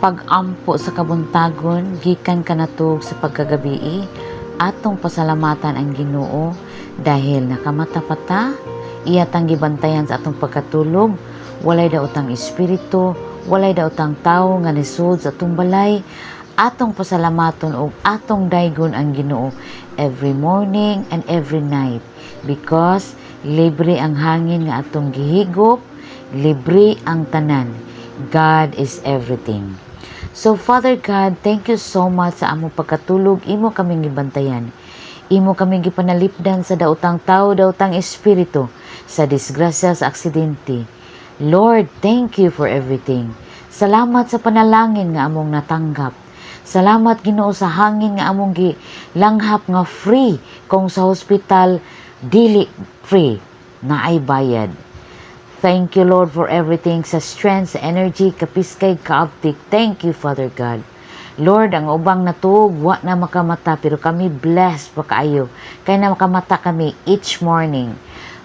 Pag-ampo sa kabuntagon gikan kanatog sa pagkagabii, atong pasalamatan ang Ginoo dahil nakamata pa ta, iya tang gibantayan sa atong pagkatulog, walay daotang espiritu, walay daotang tawo nga nisud sa atong balay. Atong pasalamaton og atong daygon ang Ginoo every morning and every night because libre ang hangin nga atong gihigop, libre ang tanan. God is everything. So Father God, thank you so much sa among pagkatulog, imo kaming gibantayan. Imo kaming gipanalipdan sa daotang tao, daotang espiritu, sa disgrasya, sa aksidente. Lord, thank you for everything. Salamat sa panalangin nga among natanggap. Salamat, Ginoo, sa hangin nga among gilanghap nga free kung sa hospital dili free, naay bayad. Thank you, Lord, for everything, sa strength, sa energy, kapiskay, kaabtik. Thank you, Father God. Lord, ang ubang natuog, wa na makamata, pero kami blessed pa kaayo. Kay na makamata kami each morning.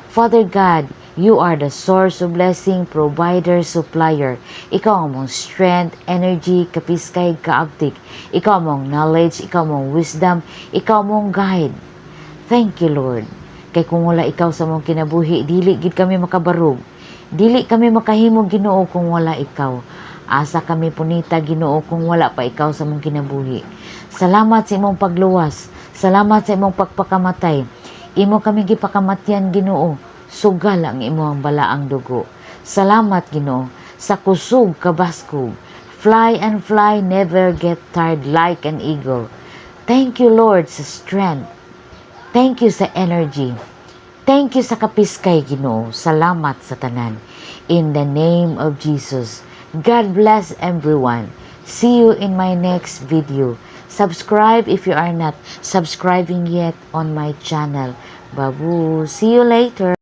Father God, you are the source of blessing, provider, supplier. Ikaw ang among strength, energy, kapiskay, kaabtik. Ikaw among knowledge, ikaw among wisdom, ikaw among guide. Thank you, Lord. Kay kung wala ikaw sa among kinabuhi, dili gid kami makabarog. Dili kami makahimo, Ginoo, kung wala ikaw. Asa kami punita, Ginoo, kung wala pa ikaw sa among kinabuhi? Salamat sa imong pagluwas. Salamat sa imong pagpakamatay. Imo kami gipakamatyan, Ginoo. Sugal ang imong balaang dugo. Salamat, Ginoo, sa kusog kabaskog. Fly and fly, never get tired like an eagle. Thank you, Lord, sa strength. Thank you sa energy. Thank you sa kapiskay, Ginoo. Salamat sa tanan. In the name of Jesus. God bless everyone. See you in my next video. Subscribe if you are not subscribing yet on my channel. Babu. See you later.